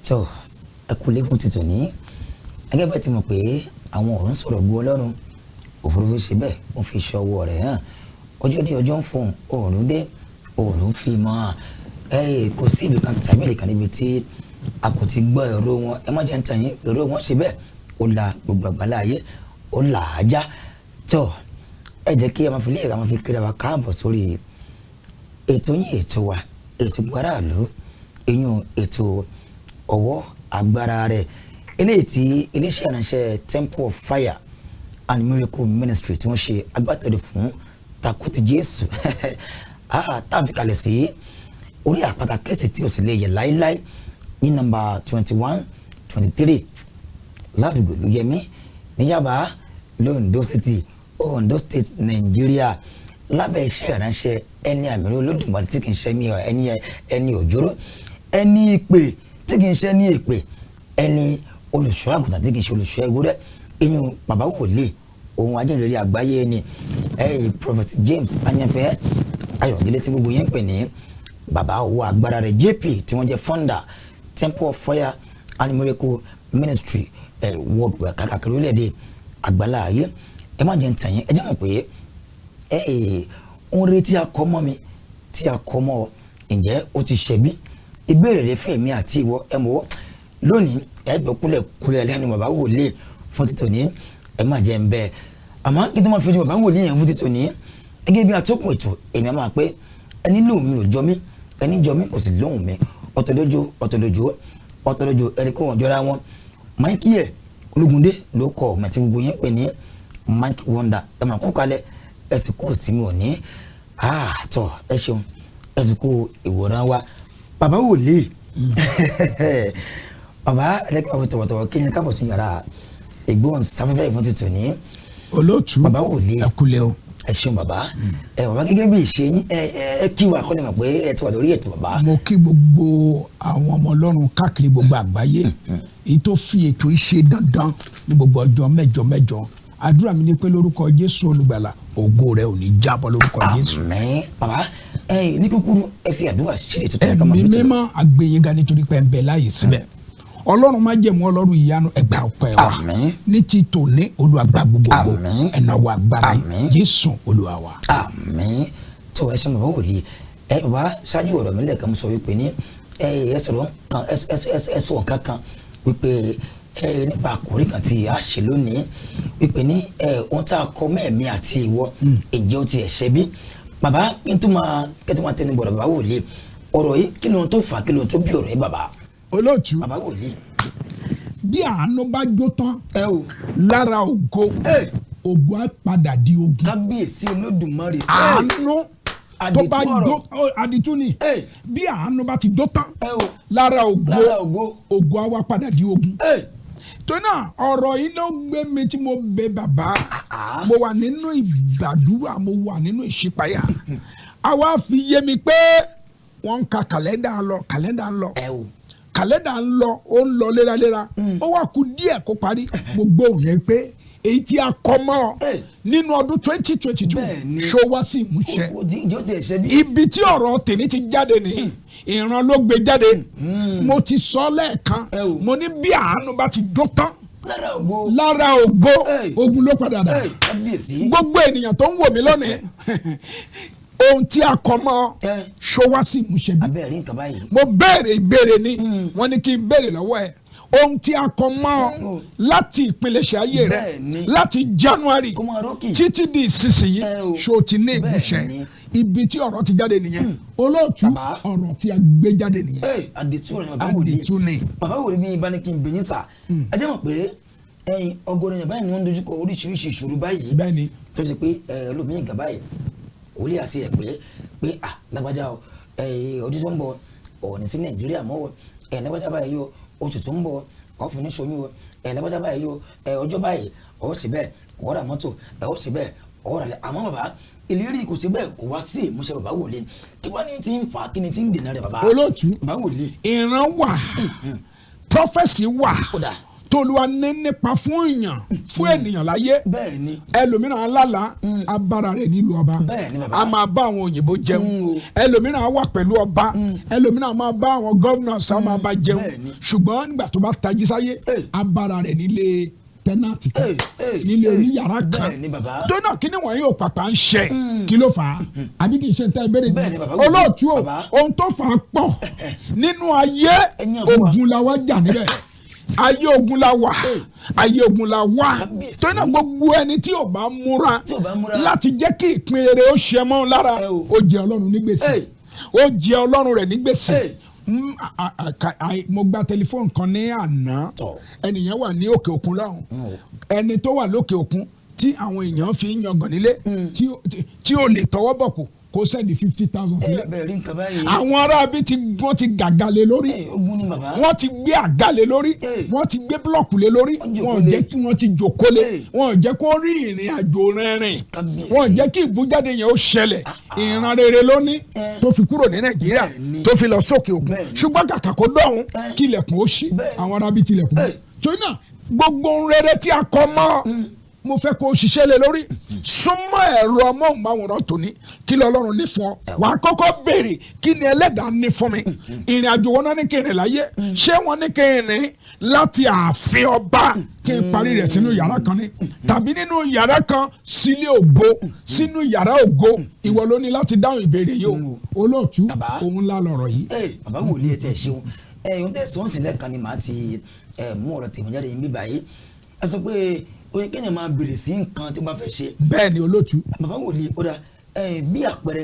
Tó ẹ kú lẹ́kùn tuntun ní gẹ́gẹ́ bẹ́ẹ̀ ti mọ̀ pé àwọn ọ̀run ń sọ̀rọ̀ gbọ́ Ọlọ́run, òfurufú ṣe bẹ́ẹ̀ ó fi ṣọwọ́ rẹ̀ hàn. Ọjọ́ dé, ọjọ́ ń fọhùn, òòrùn dé, òòrùn fi mọ́ ẹ. Kò sí ibì kan tàbí ibì kan níbi tí a kò ti gbọ́ èrò wọn. Ẹ má jẹ́ ń tàn yín, èrò wọn ṣe bẹ́ẹ̀ ó la gbogbo àgbàlá ayé, ó là á já. Tó ẹ jẹ́ kí ẹ máa fi lé ẹ̀ka máa fi kíra wa káàbọ̀ sórí ètò yín, ètò wa, ètò gbáràlú, ìyún ètò Ọwọ́ Agbára Rẹ̀, eléyìí tí iléeṣẹ́ ìránṣẹ́ Temple of Fire and Miracle Ministry tí wọ́n ṣe agbátẹrù fún Takuti Jésù, tá a fi kalẹ̀ sí orí àpáta Kristi tí ó sì lè yẹ láéláé ní nọ́mbà 21, 23 ládùúgbò Lóyẹmí ní Yaba, l'Ondo City, Ondo State, Nàìjíríà, lábẹ́ iṣẹ́ ìránṣẹ́ ẹni àmì Olódùmarè tí kì í ṣe ní ẹni ẹni òjòrò, ẹni ìpè tí kì í ṣe ní ìpè, ẹni olùṣọ́ àgùntàn tí kì í ṣe olùṣọ́ ewúrẹ́, ìyún bàbá wòlíì ohun ajínrere àgbáyé ni ẹ̀yìn Prophet James Ayanfẹ́ Ayọ̀délé tí gbogbo yẹn ń pè ní Bàbá Owó Agbára Rẹ̀ JP, tí wọ́n jẹ́ founder Temple of Fire and Miracle Ministry ẹ̀ worldwide, káàkiri orílẹ̀-èdè àgbálá ayé. Ẹ má jẹ́ ń tàn yín, ẹ jẹ́ mọ̀ pé ẹ ń retí akọ mọ́ mi tí a kọ mọ́ ọ, ǹjẹ́ ó ti ṣẹbí? Ìbéèrè rẹ fún èmi àti ìwọ. Ẹ mọ̀ lónìí, ẹ gbọ́ kúlẹ̀ kúlẹ̀ lẹ́nu bàbá wòlíì fún títò ní. Ẹ má jẹ́ ń bẹ́ẹ̀, àmọ́ kí tó máa fi ojú bàbá wòlíì yẹn fún títò ní, gẹ́gẹ́ bí atọ́kùn ètò, èmi máa pé ẹni lóhùn mi ò jọ mí, ẹni jọ mí kò sì lóhùn mi. Ọ̀tọ̀ lójú, ọ̀tọ̀ lójú, ọ̀tọ̀ lójú, ẹni kó wọn jọra wọn. Mike yẹ Ológundé ló kọ ọmọ tí gbogbo yẹn pè ní Mike Wonder. Ẹ máa kó kalẹ̀, ẹ sì kó sí mi ò ní àtọ̀. Ẹ ṣeun, ẹ sì kó ìwòran wa. Bàbá wòlíì, bàbá ẹlẹ́kọ̀ọ́ àwọn tọ̀wọ̀tọ̀wọ̀ kí ni káàbọ̀ sí yàrá ìgbóhùnsáfẹ́fẹ́ ìfún tuntun ní. Olóòtú. Bàbá wòlíì. Ẹ kúlẹ̀ o. Ẹ ṣeun bàbá. Ẹ bàbá, gẹ́gẹ́ bí ìṣe yín, ẹ ẹ kí wa kọ́ni mọ̀ pé ẹ ti wà lórí ètò, bàbá. Mo kí gbogbo àwọn ọmọ Ọlọ́run káàkiri gbogbo àgbáyé, èyí tó fi ètò yìí ṣe dandan ní gbogbo ọjọ́ mẹ́jọ mẹ́jọ. Àdúrà mi ni pé lórúkọ Jésù Olùgbàlà, ògo rẹ ò ní jábọ́ lórúkọ Jésù. Àmín. Bàbá, ẹ ní kúkúrú, ẹ fi àdúrà ṣíde ètò tó yẹ ká máa Ẹ̀mí bí tó. mímọ́, àgbẹ̀yìnga nítorí pé ń bẹ láàyè síbẹ̀. Ọlọ́run májẹ̀mú, Ọlọ́run ìyanu, ẹ gbà ọpẹ́ wa. Àmín. Ní ti tòní, Olúwa gba gbogbogbò. Àmín. Ẹ̀nàwó agbára yìí. Àmín. Jésù Olúwa wa. Àmín. Tó ẹ ṣe, bàbá wòlíì. Ẹ bàbá, ṣáájú ọ̀rọ̀ mi lẹ́ẹ̀kan, mo sọ wípé ní ẹ ẹ sọ̀rọ̀ kan, ẹ ẹ ẹ sọ nǹkan kan wípé ẹ nípa àkórí kan tí a ṣe lónìí, wípé ní ẹ ohun tá a kọ mẹ́ẹ̀mí àti ìwọ, ǹjẹ́ ó ti ẹ̀ ṣe bí? Bàbá, kí n tó máa kí n tó máa tẹnu bọ̀rọ̀, bàbá wòlíì, ọ̀rọ̀ yìí, kí ló ń tó fà á, kí ló ń tó bí ọ̀rọ̀ yìí, bàbá? Olóòtú. Bàbá wòlíì. Bí àánú bá jó tán ẹ o lára ògo, ògo á padà di ogun. Kábíyèsí Olódùmarè. Àánú tó bá Àdìtú ọ̀rọ̀. jó àdìtú ni. Bí àánú bá ti jó tán ẹ o lára ògo, lára ògo, ògo á wá padà di ogun. Tó náà, ọ̀rọ̀ yìí ló gbé mi tí mo bẹ bàbá. Mo wà nínú ìgbàdúrà, mo wà nínú ìṣípayá, àwa fi yé mi pé wọ́n ń ka kàlẹ́ndà lọ, kàlẹ́ndà ń lọ, ẹ o kàlẹ́ndà ń lọ, ó ń lọ léraléra, ó wà kú díẹ̀ kó parí. Mo gbóhùn yẹn pé èyí tí a kọ mọ́ ọ nínú ọdún 2022, ṣó wá sí ìmúṣẹ? Ǹjẹ́ ó ti ẹ̀ ṣe bí? Ibi tí ọ̀rọ̀ tèmi ti jáde nìyí, ìran ló gbé jáde. Mo ti sọ lẹ́ẹ̀kan, Ẹ o. mo ní bí àánú bá ti jó tán lára ògo, lára ògo, ogun ló padà dà. Kábíyèsí. Gbogbo ènìyàn tó ń wò mí lónìí, ohun tí a kọ mọ́, ṣó wá sí ìmúṣẹ bí? Abẹ́ rí nǹkan báyìí. Mo béèrè ìbéèrè ni, wọ́n ní kí n béèrè lọ́wọ́ ẹ̀, ohun tí a kọ mọ́ ọ láti ìpilẹ̀ṣẹ̀ ayé rẹ, láti January Kó máa rókì. títí di ìsinsìnyí, Ẹ o. ṣó ti ní ìmúṣẹ? Ibi tí ọ̀rọ̀ ti jáde nìyẹn, olóòtú. Bàbá. Ọ̀rọ̀ tí a gbé jáde nìyẹn. Ẹ àdìtú rẹ, bàbá wòlíì. Àdìtú ni. Bàbá wòlíì, bí ibà ní kí n bẹ̀yìn sà, ẹ jẹ́ mọ̀ pé ẹ̀yin ọ̀gọ̀rọ̀ èèyàn báyìí ni wọ́n ń dojúkọ oríṣiríṣi ìṣòro báyìí, tó ṣe pé ẹ ẹlòmíì gà báyìí, wòlíì àti ẹ̀ pé pé à lágbájá o, ẹ ọdún tó ń bọ̀ ọ̀ọ́nì sí Nàìjíríà mọ́ o, ẹ lágbájá báyìí o, oṣù tó ń bọ̀ ọ̀ fún ní ṣoyún o, ẹ lágbájá báyìí o, ẹ ọjọ́ báyìí ọ̀ sì bẹ́ẹ̀ ọ̀ ra mọ́tò, ẹ ọ̀ sì bẹ́ẹ̀ ọ̀ rà lẹ̀. Àmọ́ bàbá, ìlérí kò sí bẹ́ẹ̀ kò wá sí ìmúṣẹ. Bàbá wòlíì, kí wọ́n ní ti ń fà á? Kí ni ti ń dènà rẹ̀, bàbá? Olóòtú. Bàbá wòlíì. Ìran wà, prophecy wà. Kódà. Tó Olúwa ní nípa fún èèyàn, fún ènìyàn láyé. Bẹ́ẹ̀ ni. Ẹlòmíràn alálà abára rẹ̀ nílùú ọba, Bẹ́ẹ̀ ni, bàbá. a máa bá àwọn òyìnbó jẹun. O. Ẹlòmíràn á wà pẹ̀lú ọba, ẹlòmíràn máa bá àwọn governors, á máa bá jẹun. Bẹ́ẹ̀ ni. Ṣùgbọ́n nígbà tó bá tají sáyé, Hey. abára rẹ̀ nílé tenant kan, Hey, hey, nílé hey. oníyàrá kan. Bẹ́ẹ̀ ni, bàbá. Tó náà kí ni wọ̀nyí ò pàpà ń ṣe, kí ló fà á? Àbí kì í ṣe ń tẹ́ ìbéèrè? Bẹ́ẹ̀ ni, bàbá. Olóòtú o, Bàbá. ohun tó fà á pọ̀ nínú ayé. Ẹ̀yin àfọwà. Ogun la wá jà níbẹ̀, ayé ogun la wà, ayé ogun la wà. Kábíyèsí. Tó náà gbogbo ẹni tí ò bá múra Tí ò bá múra. láti jẹ́ kí ìpín rere ó ṣe mọ́ ọ́n lára, Ẹ o. ó jẹ Ọlọ́run ní gbèsè. Hey. Ó jẹ Ọlọ́run rẹ̀ ní gbèsè. Hey. Mo gba tẹlifóònù kan ní àná. Tọ̀. Ẹnìyẹn wà ní òkè òkun lọ́hùn. Mm. Ẹni tó wà lókè òkun tí àwọn èèyàn fi ń yangàn nílé, tí ó lè tọwọ́ bọ̀ kó kó send 50,000 Ẹ sílẹ̀. bẹ̀rẹ̀ rí nǹkan báyìí. Àwọn aráabí ti wọ́n ti gàgà lé lórí. Ẹ, ogun ni, bàbá. Wọ́n ti gbé àga lé lórí. Hey. Wọ́n ti gbé búlọ̀kù lé lórí. Wọ́n jòkó Wọ́n ò lé. jẹ́ kí wọ́n ti jòkó lé. Hey. Wọ́n ò jẹ́ kó rí ìrìn àjò rìnrìn. Kábíyèsí. Wọ́n ò jẹ́ kí ìbújáde yẹn ó ṣẹlẹ̀. Ìran rere ló ní Eh. tó fi kúrò ní Nàìjíríà, Bẹ́ẹ̀ni. tó fi lọ sókè òkun. Bẹ́ẹ̀ni. Ṣùgbọ́n kàkà kó dọ̀hún, Eh. kí ilẹ̀kùn ó ṣí, Bẹ́ẹ̀ni. àwọn arábí tilẹ̀kùn. Hey. Torí náà gbogbo ohun rere tí a kọ mọ́, mo fẹ́ kó o ṣiṣẹ́ lé lórí. Súnmọ́ ẹ̀rọ amóhùnmáwòrán tòní, kí lọ Ọlọ́run ní fún ọ? Wà á kọ́kọ́ béèrè, kí ni ẹlẹ́dàá ní fún mi? Ìrìn àjò wọn náà ní kí n rìn láyé? Ṣé wọ́n ní kí n rìn láti ààfin ọba kí n parí rẹ̀ sínú yàrá kan ní, tàbí nínú yàrá kan sílé ògo, sínú yàrá ògo? Ìwọ ló ní láti dáhùn ìbéèrè yìí o, olóòtú. Bàbá. Òun ńlá lọ̀rọ̀ yìí. Ẹ bàbá wòlíì, ẹ tiẹ̀ ṣeun. Ẹ ohun tẹ́ sọ́n sílẹ̀ kan ni màá ti ẹ mú ọ̀rọ̀ tèmi jáde níbí báyìí. Ẹ sọ pé ó yẹ kéèyàn máa béèrè sí nǹkan tí wọ́n bá fẹ́ ṣe. Bẹ́ẹ̀ ni, olóòtú. Bàbá wòlíì, ó dà ẹ, bí àpẹẹrẹ,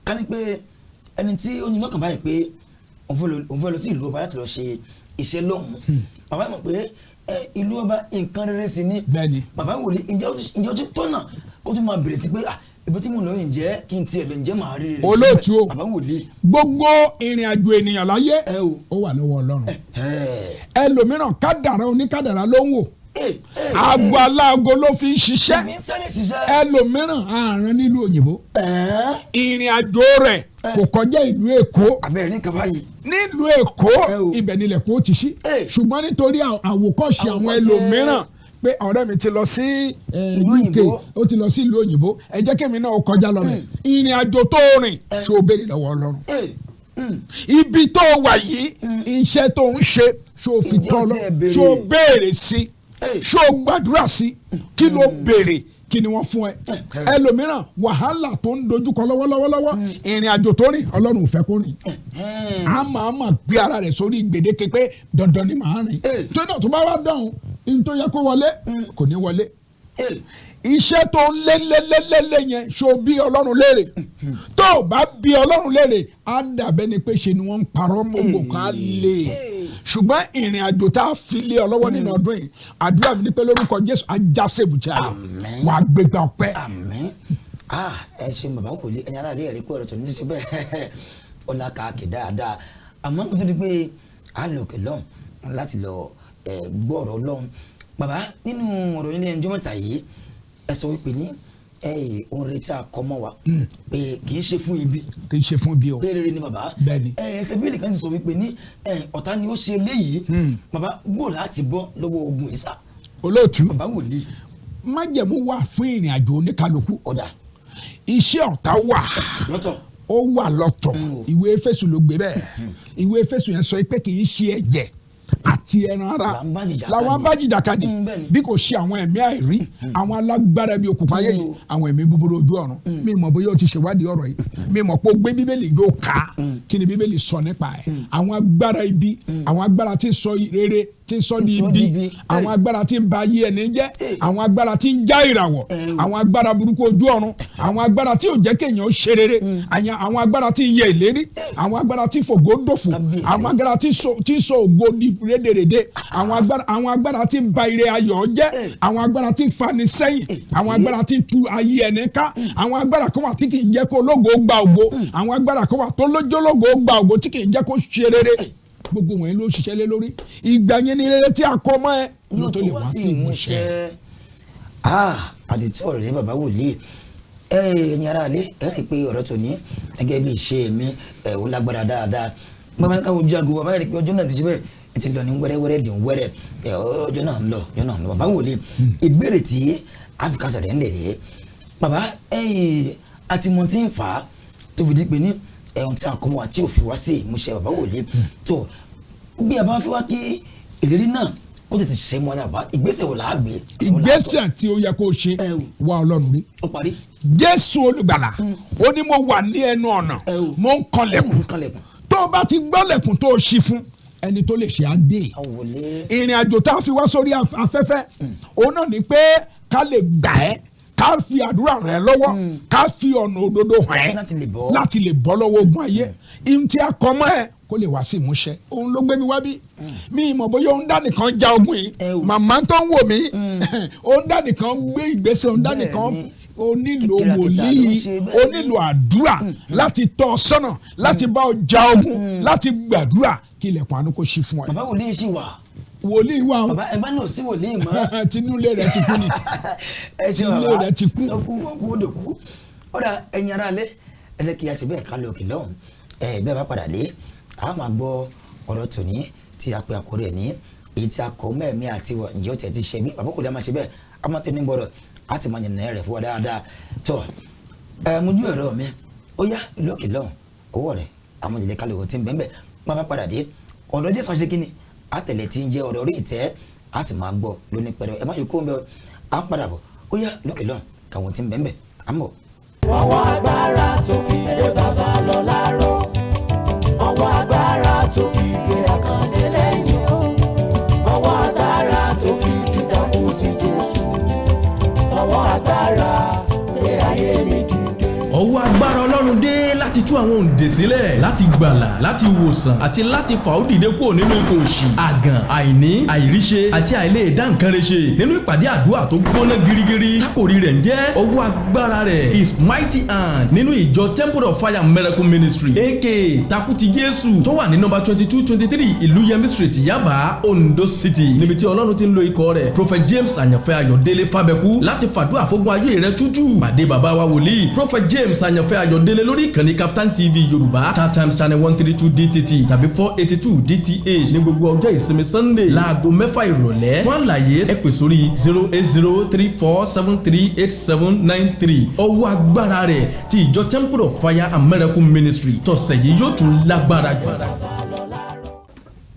ká ní pé ẹni tí ó ní lọ́kàn báyìí pé òun fẹ́ lọ sí ìlú ọba láti lọ ṣe iṣẹ́ lọ́hùn-ún, bàbá mọ̀ pé ẹ, ìlú ọba nǹkan rere sí ni. Bẹ́ẹ̀ ni. Bàbá wòlíì, ǹjẹ́ ó ti tọ́nà kó tún máa béèrè sí pé, ah, ibi tí mò ń lọ, ǹjẹ́ kí n tiẹ̀ lọ, ǹjẹ́ màá rí rere síbẹ̀? Olóòtú o. Bàbá wòlíì. Gbogbo ìrìn àjò ènìyàn láyé, Ẹ o. ó wà lọ́wọ́ Ọlọ́run. Ẹ Ẹlòmíràn, kádàrá oníkádàrá ló ń wò, ẹ ẹ aago aláago ló fi ń ṣiṣẹ́. Mi ń sáré ṣiṣẹ́. Ẹlòmíràn, ààrùn nílùú òyìnbó, Ẹ̀ẹ́. ìrìn àjò rẹ̀ kò kọjá ìlú Èkó. Abẹ́rẹ́ ní kaba yìí. Nílùú Èkó, Ẹ o. ibẹ̀ nílẹ̀kùn ó ti ṣí. Ẹ. Ṣùgbọ́n nítorí àwòkọ́ṣe àwọn Àwòkọ́ṣe. ẹlòmíràn pé ọ̀rẹ́ mi ti lọ sí Ìlú UK, òyìnbó. ó ti lọ sí ìlú òyìnbó, ẹ jẹ́ kémi náà ó kọjá lọ rẹ̀. Ìrìn àjò tó rìn, ṣó o béèrè lọ́wọ́ Ọlọ́run? Ẹ Ibi tó wà yìí, iṣẹ́ tó ń ṣe, ṣó o fi Ǹjẹ́ tọ́ o lọ? tiẹ̀ béèrè? Ṣó o béèrè sí? Ẹ. Ṣó o gbàdúrà sí? Kí ló béèrè? Kí ni wọ́n fún ẹ? Ẹlòmíràn, wàhálà tó ń dojúkọ lọ́wọ́lọ́wọ́, ìrìn àjò tó rìn, Ọlọ́run ò fẹ́ kó rìn. A máa ma gbé ara rẹ̀ sórí gbèdéke pé dandan ni màá rìn. Ẹ. Tó náà tó bá wá dọ̀hún, ní tó yẹ kó wọlé kò ní wọlé. Ẹ Iṣẹ́ tó ń lé lé lé lé lé yẹn, ṣó bí Ọlọ́run léèrè? Tó o bá bí Ọlọ́run léèrè, á dàbẹ́ ni pé ṣe ni wọ́n ń parọ́ mọ́gbò kan á lè. Ṣùgbọ́n ìrìn àjò tá a fi lé ọ lọ́wọ́ nínú ọdún yìí, àdúrà mi ni pé lórúkọ Jésù, á já sèbùjá rẹ̀. Àmín. Wàá gbégbá ọpẹ́. Àmín. Ah, ẹ ṣeun, bàbá wòlíì. Ẹ̀yin aráàlú, ẹ̀rí pé ọ̀rọ̀ tó ní ti ṣe bẹ́ẹ̀, ọ̀la kàkì dáadáa. Àmọ́ kó tó di pé a lọ òkè lọ́hùn láti lọ ẹ̀ gbọ́ ọ̀rọ̀ Ọlọ́run, bàbá, nínú ọ̀rọ̀ yín ní ẹnjọ́ mẹ́ta yìí, ẹ sọ wípé ní ẹ ohun rere tí a kọ́ mọ́ wa pé kì í ṣe fún ibi. Kì í ṣe fún bí o. Pé rere ni, bàbá. Bẹ́ẹ̀ni. Ẹ ẹsẹ̀ Bíbélì kan ti sọ wípé ní ẹ ọ̀tá ni ó ṣe léyìí. Bàbá, gbọ́ láti bọ́ lọ́wọ́ ogun ìsà? Olóòtú. Bàbá wòlíì. Májẹ̀mú wà fún ìrìn àjò oníkálukú. Ọ̀dà. Iṣẹ́ ọ̀tá wà lọ́tọ̀. Ó wà lọ́tọ̀. Ìwé Éfésù ló gbé bẹ́ẹ̀. Ìwé Éfésù yẹn sọ pé kì í ṣe ẹ̀jẹ̀ àti ẹran ara Là ń bá jìjàkadì. làwọn bá jìjàkadì, Bẹ́ẹ̀ni. bí kò ṣe àwọn ẹ̀mí àìrí, àwọn alágbára bíi òkùnkùn ayé yìí, àwọn ẹ̀mí búburú ojú ọ̀run. Mi mọ̀ bóyá o ti ṣèwádìí ọ̀rọ̀ yìí, mi mọ̀ pé o gbé Bíbélì yóò ká. Kí ni Bíbélì sọ nípa ẹ̀? Àwọn agbára ibi, àwọn agbára tí ń sọ rere, tí ń sọ di Ń sọ di ibi, ibi. àwọn agbára tí ń ba ayé ẹni jẹ́, Hey. àwọn agbára tí ń já ìràwọ̀, Eh. àwọn agbára burúkú ojú ọ̀run, àwọn agbára tí ò jẹ́ kéèyàn ó ṣe rere, àwọn agbára tí ń yẹ ìlérí, àwọn agbára tí fògo dòfò, Kábíyèsí. àwọn agbára tí ń sọ ògo di rédèrèdè, àwọn agbára tí ń ba ire ayọ̀ jẹ́, Eh. àwọn agbára tí ń fani sẹ́yìn, àwọn agbára tí ń tu ayé ẹni ká, àwọn agbára kan wà tí kì í jẹ́ kó ológo gba ògo, àwọn agbára kan wà tó lójólógo gba ògo tí kì í jẹ́ kó ṣe rere. Gbogbo wọ̀nyí ló ṣiṣẹ́ lé lórí. Ìgbà yẹn ni rere tí a kọ mọ́ ẹ yóò ló tó wá sí ìmúṣẹ. Ah, àdìtú ọ̀rọ̀ rẹ, bàbá wòlíì. Ẹ ẹ̀yin ará ilé, ẹ rí i pé ọ̀rọ̀ tó ní gẹ́gẹ́ bí ìṣe mi ẹ̀ ó lágbára dáadáa. Bàbá ní káwọn ojú aago, bàbá rí i pé ọjọ́ náà ti ṣe bẹ́ẹ̀. Ẹ ti lọ ní wẹ́rẹ́wẹ́rẹ́ dùn wẹ́rẹ́ ẹ, ọjọ́ náà ń lọ, ọjọ́ náà ń lọ. Bàbá wòlíì, ìbéèrè tí àfikàsẹ̀ rẹ̀ ń lè rèé. Bàbá, ẹ̀yìn àti mọ̀ tí ń fà á tó fi di pé ní ẹ̀hún tí a kọ́ mọ́ wa tí ò fi wá sí ìmúṣẹ. Bàbá wòlíì, tó bí a bá fi wá kí ìlérí náà kó tètè ṣe mọ́ ní àbá, ìgbésẹ̀ wò làá gbé? Ìgbésẹ̀ tí ó yẹ kó o ṣe, Ẹ o. wá Ọlọ́run rí. Ó parí. Jésù Olùgbàlà, ó ní, "Mo wà ní ẹnu ọ̀nà, Ẹ o. mo ń kanlẹ̀kùn." Ń kanlẹ̀kùn. Tó o bá ti gbọ́lẹ̀kùn tó o ṣí fún ẹni tó lè ṣe á dé. Àwọn wòlíì. Ìrìn àjò tá a fi wá sórí afẹ́fẹ́, òun náà ni pé ká lè gbà ẹ́, ká fi àdúrà ràn ẹ́ lọ́wọ́, ká fi ọ̀nà òdodo hàn ẹ́ láti lè bọ́. Láti lè bọ́ lọ́wọ́ ogun ayé, ihun tí a kọ mọ́ ẹ kó lè wá sí ìmúṣẹ. Òun ló gbé mi wá bí. Mi ìmọ̀ bóyá òun dá nìkan ja ogun yìí. Ẹ o. Màmá tó ń wò mí, òun dá nìkan gbé ìgbésẹ̀, òun dá nìkan. Bẹ́ẹ̀ni. O nílò Kìràkìtà ló ń wòlíì. ṣe bẹ́ẹ̀. O nílò àdúrà láti tọ́ ọ sọ́nà, láti bá ọ ja ogun, láti gbàdúrà kí ilẹ̀kùn àánú kó ṣí fún ẹ. Bàbá wòlíì sì wà. Wòlíì wà o. Bàbá, ẹ bá náà sí wòlíì mọ́. Tinúlé rẹ ti kú ni. Ẹ ṣe Ilé bàbá. rẹ̀ ti kú. Ó kú, ó kú, ó dòkú. Ó dà, ẹ̀yin ará alẹ́, ẹ jẹ́ kí a ṣe bẹ́ẹ̀ ká lọ òkè lọ́hùn. Ẹ bẹ́ẹ̀ bá padà dé, a máa gbọ́ ọ̀rọ̀ tòní tí a pe àkórí ẹ̀ ní èyí tí a kọ mẹ́ẹ̀mí àti wọ̀. Ǹjẹ́ ó tẹ̀ ti ṣe bí? Bàbá kò dá máa ṣe bẹ́ẹ̀, a máa tẹ́ ní gbọ́dọ̀, a ti máa yànnà rẹ̀ fún wa dáadáa. Tọ́ ẹ mojú ẹ̀rọ mi, ó yá, ìlú òkè lọ́hùn, owó rẹ̀ àwọn ìjìnlẹ̀ kálí wò tí ń bẹ́ẹ̀ bẹ́ẹ̀. Bá bá padà dé, ọ̀rọ̀ Jésù ṣe kíni àtẹ̀lẹ̀ tí ń jẹ́ ọ̀rọ̀ orí ìtẹ́, a ti máa gbọ́ lóní pẹ̀rẹ̀. Ẹ má yọ kó ń bẹ, à ń padà bọ̀. Ó yá, lókè lọ́hùn, káwọn tí ń bẹ́ẹ̀ bẹ́ẹ̀, à ń bọ̀. Ọwọ́ agbára tó fi gbé bàbá lọ láró, ọwọ́ agbára tó fi gbé Àkàndé lẹ́yìn o, ọwọ́ agbára tó fi ti takú ti Jésù, ọwọ́ agbára gbé ayé mi dìde. Ọwọ́ agbára Ọlọ́run dé láti tú àwọn òǹdè sílẹ̀, láti gbàlà, láti wòsàn àti láti fà ó dìde kúrò nínú ipò òṣì, àgàn, àìní, àìríṣe àti àìlè dá nǹkan rẹ̀ ṣe nínú ìpàdé àdúrà tó gbóná girigiri tákòrí rẹ̀ ń jẹ́ ọwọ́ agbára rẹ̀, His Mighty Hand, nínú ìjọ Temple of Fire Miracle Ministry, aka Takuti Jésù, tó wà ní nọ́mbà 22, 23 Ìlúyẹmí Street, Yaba, Ondo City, níbi tí Ọlọ́run ti ń lo ikọ̀ rẹ̀, Prophet James Àyànfẹ́ Ayọ̀délé Fábẹ́kú, láti fàdúrà fógun ayé rẹ̀ tútù. Pàdé bàbá wa wòlíì Prophet James Àyànfẹ́ Ayọ̀délé lórí ìkànnì Kaftan TV Yorùbá, StarTimes channel 132 DTT tàbí 482 DTH ní gbogbo ọjọ́ ìsinmi Sunday láago 6 ìrọ̀lẹ́. Fún àlàyé, ẹ pè sórí 08034738793. Ọwọ́ agbára rẹ̀ ti ìjọ Temple of Fire and Miracle Ministry tọ̀sẹ̀ yìí yóò tún lágbára jù.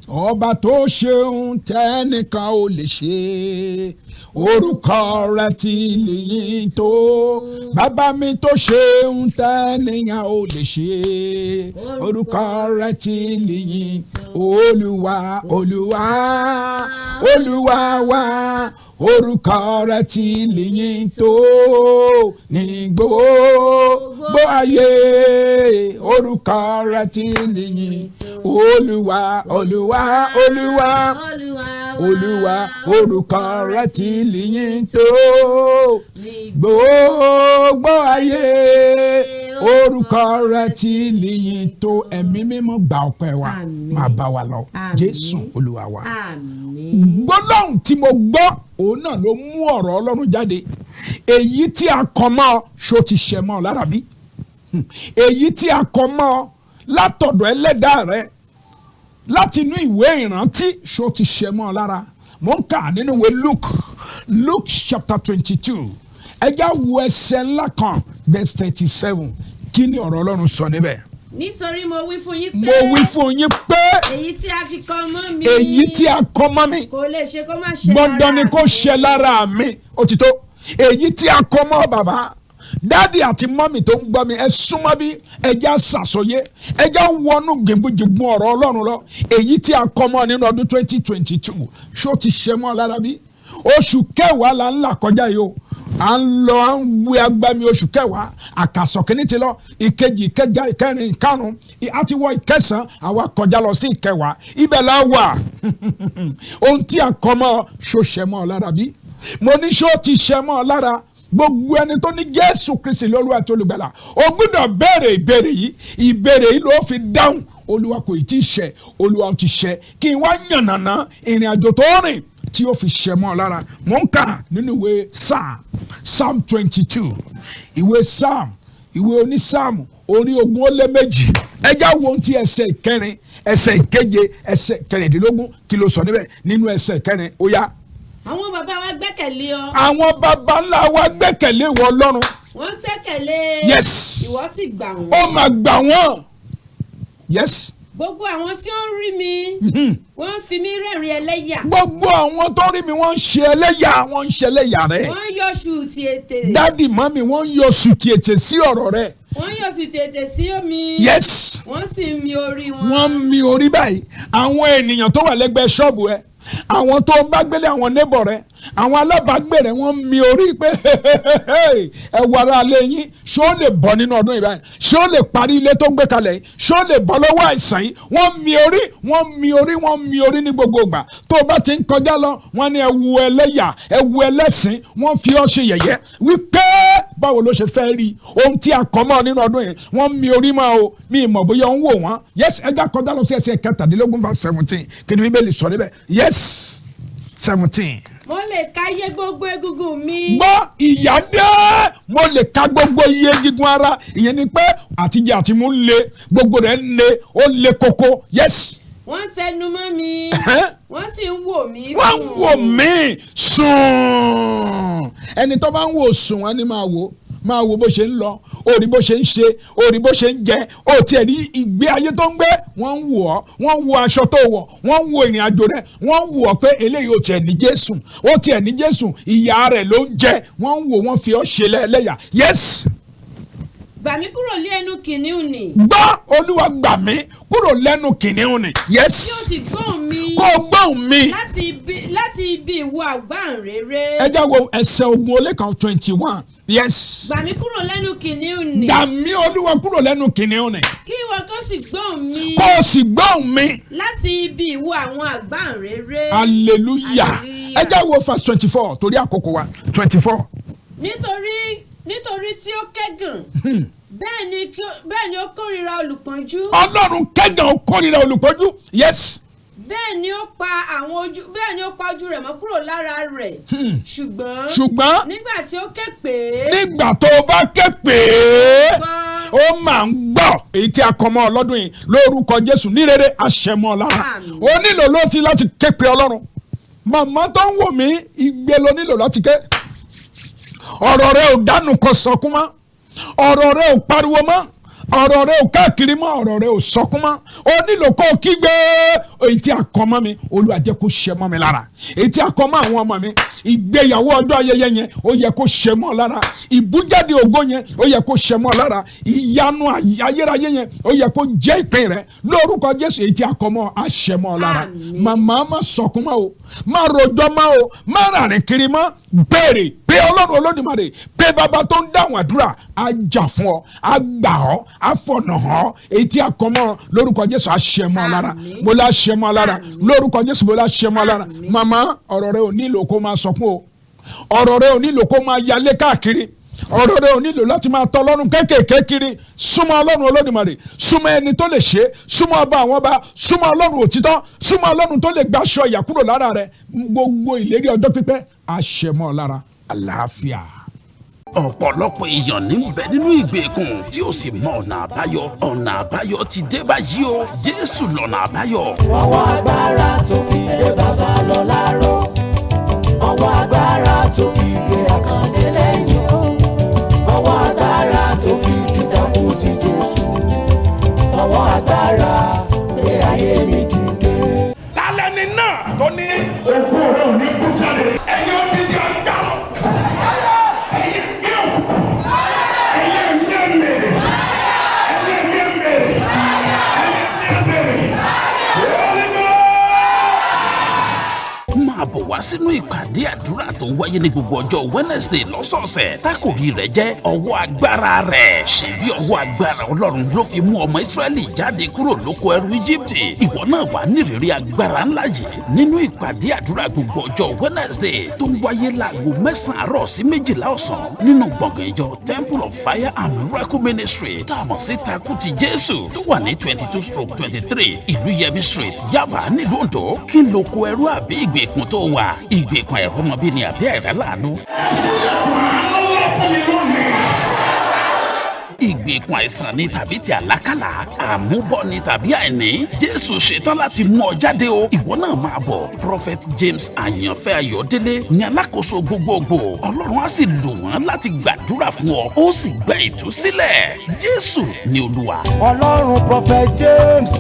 Ọba tó ṣeun tẹ́nìkan ò lè ṣe, orúkọ rẹ̀ ti lèyìn tó. Bàbá mi tó ṣeun tẹ́nìyàn ò lè ṣe, orúkọ rẹ̀ ti lèyìn. Olúwa, Olúwa, Olúwa wa, orúkọ rẹ̀ ti lèyìn tó ní gbogbo ayé, orúkọ rẹ̀ ti lèyìn. Olúwa, Olúwa, Olúwa, Olúwa, orúkọ rẹ̀ ti lìyìn tó gbogbo ayé, orúkọ rẹ̀ ti lìyìn tó. Ẹ̀mí Mímọ́, gba ọpẹ́ wa. Àmín. Máa bá wa lọ. Àmín. Jésù Olúwa wa. Àmín. Gbólóhùn tí mo gbọ́, òun náà ló mú ọ̀rọ̀ Ọlọ́run jáde. Èyí tí a kọ mọ́ ọ, ṣó ti ṣẹ mọ́ ọ lára bí? Èyí tí a kọ mọ́ ọ látọ̀dọ̀ ẹlẹ́dàá rẹ láti inú ìwé ìrántí, ṣó ti ṣẹ mọ́ ọ lára? Mo ń kà nínú ìwé Luke, Luke chapter 22. Ẹ já wo ẹsẹ̀ ńlá kan, verse 37. Kí ni ọ̀rọ̀ Ọlọ́run sọ níbẹ̀? Nítorí mo wí fún yín pé Mo wí fún yín pé èyí tí a fi kọ mọ́ mi èyí tí a kọ mọ́ mi kò lè ṣe kó má ṣe gbọ́dọ̀ ni lára kó mi. ṣe lára mi. Ó ti tó. Èyí tí a kọ mọ́ bàbá, daddy àti mummy tó ń gbọ́ mi, ẹ súnmọ́ bí, ẹ já sàsọyé, ẹ já wọnú gbìngbìngbìn ọ̀rọ̀ Ọlọ́run lọ. Èyí tí a kọ mọ́ nínú ọdún 2022, ṣó ti ṣe mọ́ lára bí? Oṣù kẹwàá la ń là kọjá yìí o. À ń lọ, à ń wí agbami oṣù kẹwàá. Àkàsọ̀ kìíní ti lọ, ìkejì, ìkẹjà, ìkẹrin, ìkarùn, a ti wọ ìkẹsàn, àwa kọjá lọ sí ìkẹwàá. Ibẹ̀ la wà. Ohun tí a kọ mọ́, ṣó ṣe mọ́ ọ lára bí? Mo ní, ṣó ti ṣe mọ́ ọ lára? Gbogbo ẹni tó ní Jésù Kristi lólúwa tó olùgbàlà, o gbọ́dọ̀ béèrè ìbéèrè yìí. Ìbéèrè yìí ló fi dáhùn. Olúwa, kò tí ì ṣẹ. Olúwa, ti ṣẹ. Kí n wá yànnàná ìrìn àjò tó rìn tí ó fi ṣẹ mọ́ ọ lára. Mò ń kà nínú ìwé Psalm, Psalm 22, ìwé Psalm, ìwé onísáàmù, orí 22. Ẹja wo ohun tí ẹsẹ̀ ìkẹrin, ẹsẹ̀ ìkeje, ẹsẹ̀ kẹrìndínlógún kí ló sọ níbẹ̀ nínú ẹsẹ̀ ìkẹrin? Ó yá. Àwọn bàbá wa gbẹ́kẹ̀lé ọ. Àwọn baba ńlá wa gbẹ́kẹ̀lé ìwọ Ọlọ́run. Wọ́n gbẹ́kẹ̀lé. Yes. Ìwọ sì gbà wọ́n. Ó máa gbà wọ́n. Yes. Gbogbo àwọn tí ó ń rí mi, wọ́n ń fi mí rẹ́rìn ẹlẹ́yà. Gbogbo àwọn tó rí mi, wọ́n ń ṣe ẹlẹ́yà, wọ́n ń ṣe ẹlẹ́yà rẹ̀. Wọ́n ń yọ ṣùtì ètè. Daddy, mummy, wọ́n ń yọ sùtì ètè sí ọ̀rọ̀ rẹ̀. Wọ́n ń yọ ṣùtì ètè sí mi. Yes. Wọ́n sì ń mi orí wọn. Wọ́n ń mi orí báyìí. Àwọn ènìyàn tó wà lẹ́gbẹ̀ẹ́ ṣọ́ọ̀bù ẹ, àwọn tó ń bá gbélé, àwọn neighbor rẹ, àwọn alábàágbé rẹ, wọ́n ń mi orí pé ẹ wọ ara alẹ́ yín, ṣé ó lè bọ́ nínú ọdún yìí báyìí? Ṣé ó lè parí ilé tó gbé kalẹ̀ yìí? Ṣé ó lè bọ́ lọ́wọ́ àìsàn yìí? Wọ́n ń mi orí, wọ́n ń mi orí, wọ́n ń mi orí ní gbogbo ìgbà tó o bá ti ń kọjá lọ. Wọ́n ní ẹ wu ẹlẹ́yà, ẹ wu ẹlẹ́sìn. Wọ́n fi ọ́ ṣe yẹ̀yẹ́ wípé báwo ló ṣe fẹ́ rí ohun tí a kọ́ mọ́ nínú ọdún yìí. Wọ́n ń mi orí mọ́ o, mi ì mọ̀ bóyá ń wò wọ́n. Yes, ẹja kọjá lọ sí ẹsẹ̀ 17, verse 17. Kí ni Bíbélì sọ níbẹ̀? Yes, 17. Mo lè káyé gbogbo egungun mi. Gbọ́, ìyá dé, mo lè ka gbogbo iye egungun ara. Ìyẹn ni pé àtijọ́ àti mú le, gbogbo rẹ̀ le, ó le koko. Yes. Wọ́n tẹnu mọ́ mi. Wọ́n sì ń wò mí. Wọ́n ń wò mí sùn. Ẹni tó bá ń wò sùn, wọn ni máa wò, máa wo bó ṣe ń lọ, ó rí bó ṣe ń ṣe, ó rí bó ṣe ń jẹ, ó tiẹ̀ rí ìgbé ayé tó ń gbé. Wọ́n ń wò ọ́, wọ́n ń wo aṣọ tó wọ̀, wọ́n ń wo ìrìn àjò rẹ̀, wọ́n ń wò ọ́ pé eléyìí ò tiẹ̀ ní Jésù, ó tiẹ̀ ní Jésù, ìyá rẹ̀ ló ń jẹ. Wọ́n ń wò, wọ́n fi ọ́ ṣe lẹ́yà. Yes. Gbà mí kúrò lé ẹnu kìnìún nì. Gbọ́, Olúwa, gbà mí kúrò lẹ́nu kìnìún ni. Yes. Kí o sì gbóhùn mi. Kó o gbóhùn mi. Láti ibi ìwọ àgbáǹréré. Ẹ jẹ́ wo ẹsẹ̀ 21, 21. Yes. Gbà mí kúrò lẹ́nu kìnìún nì. Gbà mí, Olúwa, kúrò lẹ́nu kìnìún ni. Kí ìwọ kó sì gbóhùn mi. Kó o sì gbóhùn mi. Láti ibi ìwọ àwọn àgbáǹréré. Hallelujah. Hallelujah. Ẹ jẹ́ wo verse 24 torí àkókò wa, 24. Nítorí tí ó kẹ́gàn, bẹ́ẹ̀ ni ó kórìíra olùpọ́njú. Ọlọ́run kẹ́gàn, ó kórìíra olùpọ́njú. Yes. Bẹ́ẹ̀ ni ó pa ojú rẹ̀ mọ́ kúrò lára rẹ̀, ṣùgbọ́n Ṣùgbọ́n nígbà tí ó ké pè é, nígbà tó o bá ké pè é, ó máa ń gbọ́. Èyí tí a kọ mọ́ ọ lọ́dún yìí, lórúkọ Jésù, ní rere àṣẹmọ́ ọ lára. Àmín. O nílò lóòtí láti ké pe Ọlọ́run. Màmá tó ń wò mí, igbe ló nílò láti ké. Ọ̀rọ̀ rẹ ò dánù kan sọkún mọ́, ọ̀rọ̀ rẹ ò pariwo mọ́, ọ̀rọ̀ rẹ ò káàkiri mọ́, ọ̀rọ̀ rẹ ò sọkún mọ́. O nílò kó o kígbe. Èyí tí a kọ mọ́ mi, Olúwa, jẹ́ kó ṣẹ mọ́ mi lára. Èyí tí a kọ mọ́ àwọn ọmọ mi, ìgbéyàwó ọjọ́ ayẹyẹ yẹn, ó yẹ kó ṣẹ mọ́ lára. Ìbújáde ògo yẹn, ó yẹ kó ṣẹ mọ́ lára. Ìyanu ayérayé yẹn, ó yẹ kó jẹ́ ìpín rẹ. Lórúkọ Jésù, èyí tí a kọ mọ́ á ṣẹ mọ́ lára. Àmín. Màmá, má sọkún mọ́ o, má rojọ́ mọ́ o, má ràrìn kiri mọ́. Béèrè pé Ọlọ́run Olódùmarè, pé bàbá tó ń dáhùn àdúrà, á jà fún ọ, á gbà ọ́, á fọ̀nà hàn ọ́. Èyí tí a kọ mọ́ ọ, lórúkọ Jésù, á ṣẹ mọ́ ọ lára. Àmín. Mo lá ṣẹ mọ́ ọ lára. Àmín. Lórúkọ Jésù, mo lá ṣẹ mọ́ ọ lára. Àmín. Màmá, ọ̀rọ̀ rẹ ò nílò kó máa sọkún o, ọ̀rọ̀ rẹ ò nílò kó máa yalé káàkiri, ọ̀rọ̀ rẹ ò nílò láti máa tọ Ọlọ́run kéékèèké kiri. Súnmọ́ Ọlọ́run Olódùmarè, súnmọ́ ẹni tó lè ṣe é, súnmọ́ ọba àwọn ọba, súnmọ́ Ọlọ́run òtítọ́, súnmọ́ Ọlọ́run tó lè gbaṣọ ìyà kúrò lára rẹ. Gbogbo ìlérí ọjọ́ pípẹ́ á ṣẹ mọ́ ọ lára. Àlàáfíà. Ọ̀pọ̀lọpọ̀ èèyàn ní bẹ nínú ìgbèkùn tí ó sì mọ ọ̀nà àbáyọ. Ọ̀nà àbáyọ ti dé báyìí o, Jésù lọ́nà àbáyọ. Ọwọ́ agbára tó fi gbé bàbá lọ láró, ọwọ́ agbára tó fi tẹ àkàndé lẹ́yìn o, ọwọ́ agbára tó fi tìtakùn ti Jésù, ọwọ́ agbára gbé ayé mi dìde. Talẹ́ni náà tó ní òkú rẹ̀ ò ní kú sáré? Ẹ̀yin ó ti di ọ̀daràn, ẹ̀yin ní òkú, ẹ̀yin ní ẹ̀mẹ̀rẹ̀, ẹ̀yin ní ẹ̀mẹ̀rẹ̀, ẹ̀yin ní ẹ̀mẹ̀rẹ̀. Holy Ghost! Máa bọ̀ wá sínú ìpàdé àdúrà tó ń wáyé ní gbogbo ọjọ́ Wednesday lọ́sọ̀ọ̀sẹ̀, tákòrí rẹ̀ jẹ́ ọwọ́ agbára rẹ̀. Ṣebí ọwọ́ agbára Ọlọ́run ló fi mú ọmọ Ísírẹ́lì jáde kúrò lóko ẹrú Íjíbítì. Ìwọ náà wà nírìírí agbára ńlá yìí nínú ìpàdé àdúrà gbogbo ọjọ́ Wednesday tó ń wáyé láago 9 àárọ̀ sí 12 ọ̀sán nínú gbọ̀ngàn ìjọ Temple of Fire and Miracle Ministry, tá a mọ̀ sí Takuti Jésù, tó wà ní 22/23 Ìlú Yẹmi Street, Yaba, nílùú Oǹdó. Kí n lóko ẹrú àbí ìgbèkùn tó wà? Ìgbèkùn àìrọ́mọbí ni àbí àìráláàánú? Ìgbèkùn àìsàn ni tàbí ti àlákàlà, àmúbọ̀ ni tàbí àìní. Jésù ṣetán láti mú ọ jáde o. Ìwọ náà máa bọ̀. Prophet James Àyànfẹ́ Ayọ̀délé ní alákòóso gbogbogbò. Ọlọ́run á sì lò wọ́n láti gbàdúrà fún ọ. Ó sì gba ìtúsílẹ̀. Jésù ni Olúwa. Ọlọ́run Prophet James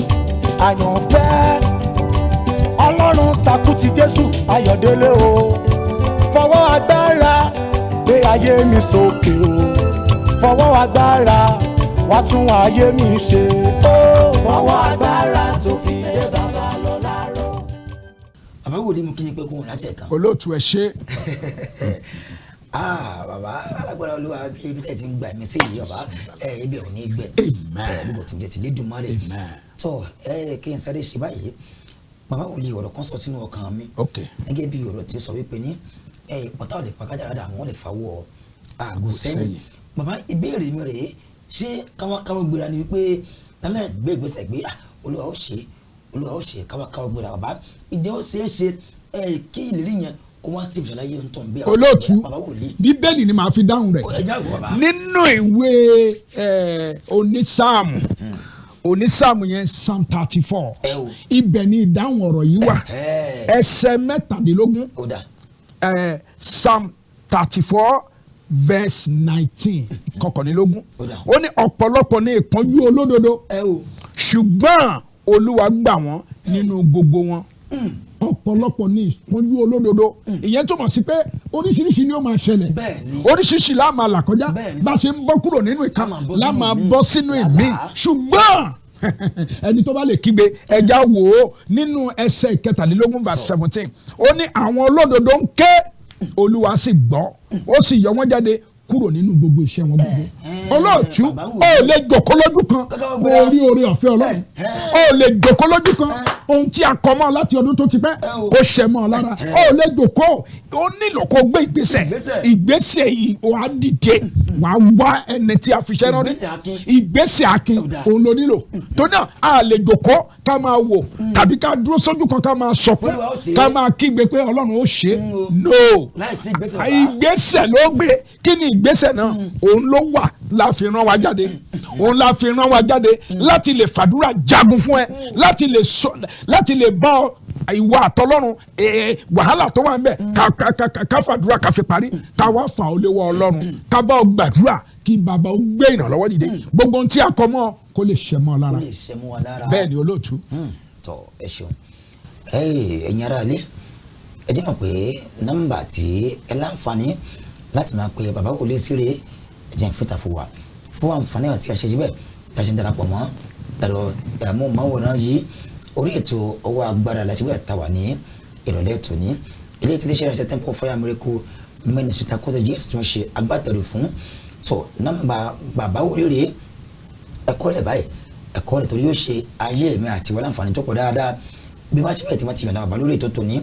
Àyànfẹ́, Ọlọ́run takú ti Jésù Ayọ̀délé o, fọwọ́ agbára gbé ayé mi sókè o, fọwọ́ agbára wá tún ayé mi ṣe o, fọwọ́ agbára tó fi dé bàbá lọ láró. Bàbá wòlíì, mú kí n pé kóhùn láti ẹ̀kan. Olóòtú, ẹ ṣe. Ah, bàbá alágbára Olúwa, bí ibi tẹ̀ ti ń gbà mí sí yìí, bàbá ẹ, ibi ò ní gbẹ. Amen. Ẹ bí kò tí ń jẹ ti Lédùmarè. Amen. Tọ ẹ, kí n sáré ṣe báyìí, bàbá wòlíì, ọ̀rọ̀ kan sọ sínú ọkàn mi gẹ́gẹ́ bí ọ̀rọ̀ tí ó sọ wípé ní ẹ ọ̀tá ò lè pa kájàrádà, àwọn lè fawọ́ aago sẹ́yìn. Sẹ́yìn. Bàbá, ìbéèrè mi rèé: ṣé káwá káwọ́ gbéra ni wípé tálẹ̀ gbé ìgbésẹ̀ gbé, ah, Olúwa ó ṣe, Olúwa ó ṣe, káwá káwọ́ gbéra? Bàbá, ìjẹ́ ó ṣeé ṣe ẹ kí ìlérí yẹn kó wá sí ìṣẹ̀lẹ̀ ayé ń tàn bí? Olóòtú, Bàbá wòlíì. Bíbélì ni màá fi dáhùn rẹ̀. Ẹ já ìwọ, bàbá. Nínú ìwé onísáàmù, onísáàmù yẹn, Psalm 34, Ẹ o. ibẹ̀ ni ìdáhùn ọ̀rọ̀ yìí wà, Ẹ̀hẹ́. ẹsẹ̀ 17. Ó dà. Psalm 34 verse 19, 19. Ó dà. Ó ní ọ̀pọ̀lọpọ̀ ní ìpọ́njú olódodo, Ẹ o. ṣùgbọ́n Olúwa gbà wọ́n nínú gbogbo wọn. Ọ̀pọ̀lọpọ̀ ní ìpọ́njú olódodo. Ìyẹn túmọ̀ sí pé oríṣiríṣi ni ó máa ṣẹlẹ̀. Bẹ́ẹ̀ni. Oríṣiríṣi la máa là kọjá. Bẹ́ẹ̀ni. Bá a ṣe ń bọ́ kúrò nínú ìkan, La máa bọ́ la sínú máa ìmíì. bọ́ sínú ìmíì. Yàrá. Ṣùgbọ́n ẹni tó bá lè kígbe, ẹja wò ó nínú ẹsẹ̀ 17, verse 17, ó ní àwọn olódodo ń ké, Olúwa sì gbọ́, ó sì yọ wọ́n jáde kúrò nínú gbogbo iṣẹ́ wọn gbogbo. Olóòtú, Bàbá wò. ó lè jòkó lójú kan Kankan kó rí oore ọ̀fẹ́ Ọlọ́run. Ó lè jòkó lójú kan, ohun tí a kọ mọ́ ọ láti ọdún tó ti pẹ́ Ẹ o. kó ṣẹ mọ́ ọ lára. Ó lè jòkó, ó nílò kó gbé ìgbésẹ̀. Ìgbésẹ̀. Ìgbésẹ̀ yìí, wàá dìde, wàá wá ẹni tí a fi ṣẹ́ rán ní. Ìgbésẹ̀ akin. Ìgbésẹ̀ akin Ó dáa. òun ló nílò tó náà. A lè jòkó ká máa wò tàbí ká dúró sójú kan ká máa sọkún, Olúwa ó ṣe é. ká máa kígbe pé Ọlọ́run ó ṣe é. O. No. Láìsí ìgbésẹ̀, bàbá. Ìgbésẹ̀ ló gbé. Kí ni ìgbésẹ̀ náà? Òun ló wà la fi rán wa jáde, òun la fi rán wa jáde láti lè fàdúrà jagun fún ẹ, láti lè sọ, láti lè bá ọ ìwà àtọlọ́run wàhálà tó wà ń bẹ̀, ká ká ká ká ká fàdúrà ká fi parí, ká wá fà ó léwọ́ Ọlọ́run, ká bá ọ gbàdúrà kí bàbá ó gbé ìrànlọ́wọ́ dìde, gbogbo ohun tí a kọ mọ́ ọ kó lè ṣẹ mọ́ ọ Ó lára. lè ṣe mú wa lára. Bẹ́ẹ̀ ni, olóòtú. Tọ, ẹ ṣeun. Ẹ̀yin ará ilé, ẹ jẹ́ mọ̀ pé nọ́mbà tí ẹ láǹfààní láti máa pe bàbá wòlíì síre, ẹ jẹ́ n fìtà fún wa fún àǹfààní àti àṣejì bẹ́ẹ̀ tí a ṣe ń darapọ̀ mọ́ ẹ̀rọ ìmọ̀ọ́mọ̀wòrán yìí. Orí ètò Ọwọ́ Agbára láti wíwà tá wà ní ìrọ̀lẹ́ tòní, ilé tí iléeṣẹ́ ìránṣẹ́ Temple Fire Miracle Ministry takọ́tà Jésù tún ṣe agbátẹrù fún. Tó nọ́mbà bàbá wòlíì rèé, ẹ̀kọ́ rẹ̀ báyìí, ẹ̀kọ́ rẹ̀ torí yóò ṣe ayé mi àti ìwọ láǹfààní tó pọ̀ dáadáa. Bí wọ́n ṣe bẹ́ẹ̀ tí wọ́n ti yànnà bàbá lórí ètò tòní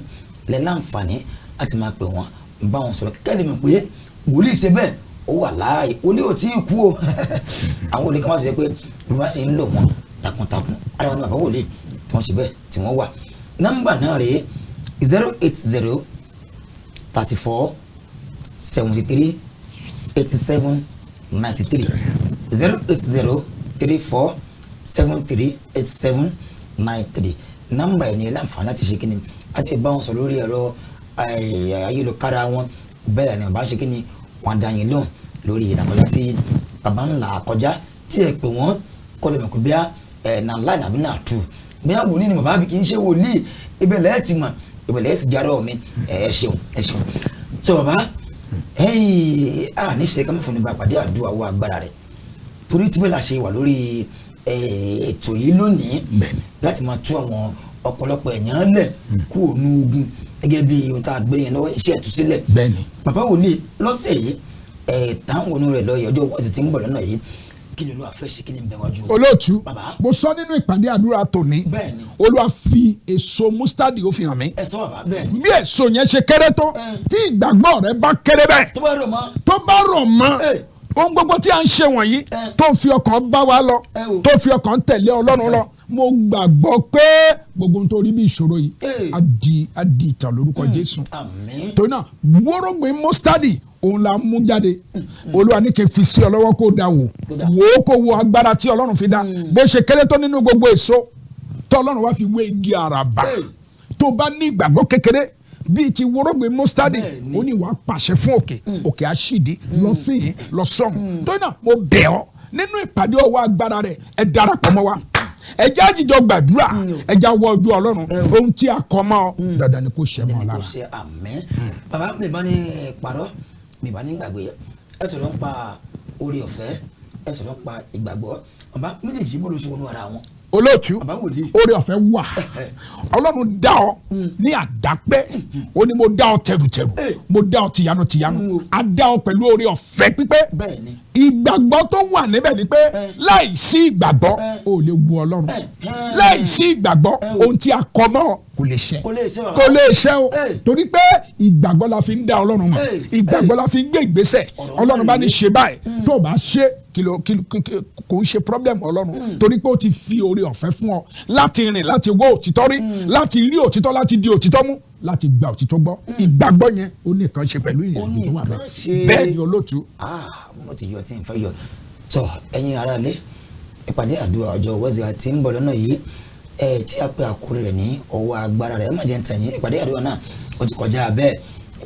lẹ́, láǹfààní láti máa pè wọ́n, bá wọn sọ̀rọ̀, kẹ́lẹ́ mi pé wòlíì ṣe bẹ́ẹ̀, ó wà láàyè, wòlíì ò tí ì kú o. Àwọn wòlíì kan wá sọ pé Olúwa sì ń lò wọ́n takuntakun. Ara wọn ni bàbá wòlíì tí wọ́n ṣe bẹ́ẹ̀ tí wọ́n wà. Nọ́mbà náà rèé: 080 34 73 87 93, 08034738793. Nọ́mbà ẹ̀ ní láǹfààní láti ṣe kíni, láti bá wọn sọ lórí ẹ̀rọ ayélujára wọn. Bẹ́ẹ̀ ni bàbá ṣe kíni, wọn dá yín lóhùn lórí ìlàkọjá tí bàbá ńlá kọjá tí ẹ pè wọ́n kọ́ lè mọ̀ pé bíá ẹ̀ nà láì nàbí nà tù, bíá wòlíì ni bàbá bí kì í ṣe wòlíì. Ibẹ̀ lẹ́ẹ̀ ti mọ̀, ibẹ̀ lẹ́ẹ̀ ti jarọ́ mi. Ẹ ṣeun, ẹ ṣeun. Sọ bàbá, ẹ̀yìn a ní ṣe ká má fún ní bá pàdé àdúrà wọ agbára rẹ̀, torí tí bẹ́ẹ̀ la ṣe wà lórí ètò yìí lónìí láti máa tú àwọn ọ̀pọ̀lọpọ̀ èèyàn lẹ̀ kú ònú ogun, gẹ́gẹ́ bí ohun tá a gbé yẹn lọ́wọ́, iṣẹ́ ìtúsílẹ̀. Bàbá wòlíì, lọ́sẹ̀ yìí ẹ̀ táwọn onú rẹ̀ lọ yìí, ọjọ́ wọ́ọ̀sì tí ń bọ̀ lọ́nà yìí, kí ni Olúwa fẹ́ ṣe? Kí ni ń bẹ wájú? Olóòtú, Bàbá. mo sọ nínú ìpàdé àdúrà tòní, Olúwa fi èso mustard, ó fi hàn mí. Ẹ sọ, bàbá, bẹ́ẹ̀ni. Bí èso yẹn ṣe kéré tó, tí ìgbàgbọ́ rẹ bá kéré bẹ́ẹ̀, tó bá rọ̀ mọ́, tó bá rọ̀ mọ́, ohun gbogbo tí a ń ṣe wọ̀nyí, tó ń fi ọkàn bá wa lọ, tó fi ọkàn tẹ̀lé Ọlọ́run lọ, mo gbàgbọ́ pé gbogbo ohun tó rí bí ìṣòro yìí á di ìtàn lórúkọ Jésù. Àmín. Torí náà, wórógbìn mustard Òun la mú jáde. Olúwa ní kí n fi sí ọ lọ́wọ́ kó da wò wò ó, kó wo agbára tí Ọlọ́run fi dá. Bó ṣe kéré tó nínú gbogbo èso tó Ọlọ́run wá fi wé igi àràbà, tó bá ní ìgbàgbọ́ kékeré bíi ti wórógbé mustard, ó ní wàá pàṣẹ fún òkè, òkè á ṣìdí lọ sí yìí, lọ sọ́hùn. Tó náà, mo bẹ̀ ọ́ nínú ìpàdé ọwọ́ agbára rẹ̀, ẹ darapọ̀ mọ́ wa, ẹ jẹ́ àjíjọ gbàdúrà, ẹ jẹ́ àwọ ojú Ọlọ́run. Ohun tí a kọ mọ́ ọ, dandan ni kò ṣẹ mọ́ ọ Kò lára. ṣe. Àmín. Bàbá mi bá ní parọ́, mi bá ní gbàgbé. Ẹ sọ̀rọ̀ ń pa oore ọ̀fẹ́, ẹ sọ̀rọ̀ ń pa ìgbàgbọ́. Bàbá, méjèèjì bó ló ṣe wọnú ara wọn? Olóòtú, Bàbá wòlíì. oore ọ̀fẹ́ wà. Ọlọ́run dá ọ ní àdápẹ́. Ó ní mo dá ọ tẹrùtẹrù, mo dá ọ tìyanu tìyanu. A dá ọ pẹ̀lú oore ọ̀fẹ́ pípé. Ìgbàgbọ́ tó wà níbẹ̀ ni pé láì sí ìgbàgbọ́, o lè wu Ọlọ́run. Láì sí ìgbàgbọ́, ohun tí a kọ mọ́ ọ kò lè ṣẹ. Kò lè ṣẹ, bàbá. Kò lè ṣẹ o, torí pé ìgbàgbọ́ la fi ń dá Ọlọ́run mọ̀, ìgbàgbọ́ la fi ń gbé ìgbésẹ̀. Ọlọ́run bá ní ṣe báyìí, tó o bá ṣe, kìlọ̀ kìlọ̀ kò ń ṣe problem Ọlọ́run, torí pé ó ti fi oore ọ̀fẹ́ fún ọ láti rìn, láti wọ́ òtítọ́ rí, láti rí òtítọ́, láti di òtítọ́ mú, láti gba òtítọ́ gbọ́. Ìgbàgbọ́ yẹn, ó ní nǹkan ṣe pẹ̀lú ìyẹn tó wà nǹkan bẹ́ẹ̀. Ṣe. Bẹ́ẹ̀ ni, olóòtú. Ah, mo ti yọ tí n fẹ́ yọ tọ. Ẹ̀yin ará ilé, ìpàdé àdúrà ọjọ́ Wednesday tí ń bọ̀ lọ́nà yìí ẹ, tí a pè àkórí rẹ̀ ní ọwọ́ agbára rẹ̀, ẹ má jẹ́ ń tẹ̀yìn. Ìpàdé àdúrà náà, ó ti kọjá bẹ́ẹ̀.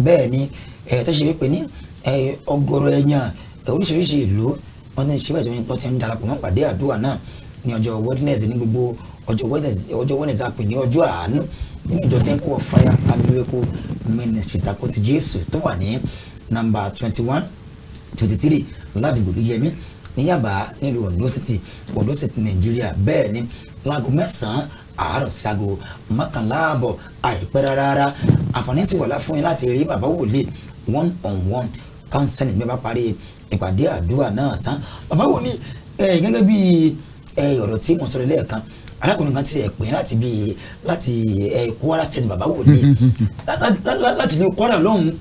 Bẹ́ẹ̀ ni ẹ, tó ṣe wípé ní ẹ, ọ̀gọ̀rọ̀ èèyàn ẹ, oríṣiríṣi ìlú wọ́n ti ń ṣe bẹ́ẹ̀ tí wọ́n ti ń darapọ̀ mọ́ ìpàdé àdúrà náà ní ọjọ́ Wednesday. Ní gbogbo ọjọ́ Wednesday, ọjọ́ Wednesday a pè ní ọjọ́ àánú nínú ìjọ Temple of Fire and Miracle Ministry tako ti Jésù, tó wà ní nọ́mbà 21, 23 Ládùúgbò Yẹmí ní Yàbá, nílùú Ondo City, Ondo City, Nàìjíríà. Bẹ́ẹ̀ ni, láago 9 àárọ̀ sí aago 11 àbọ̀, àìpẹ́ rárá. Àǹfààní ti wà fún yín láti rí bàbá wòlíì one on one counseling bí wọ́n bá parí ìpàdé àdúrà náà tán. Bàbá wòlíì ẹ, gẹ́gẹ́ bí ẹ ọ̀rọ̀ tí mo sọ̀rọ̀ lẹ́ẹ̀kan, arákùnrin kan ti ẹ̀ pè láti bí láti ẹ Kwara State, bàbá wòlíì, láti ní Kwara lọ́hùn-ún,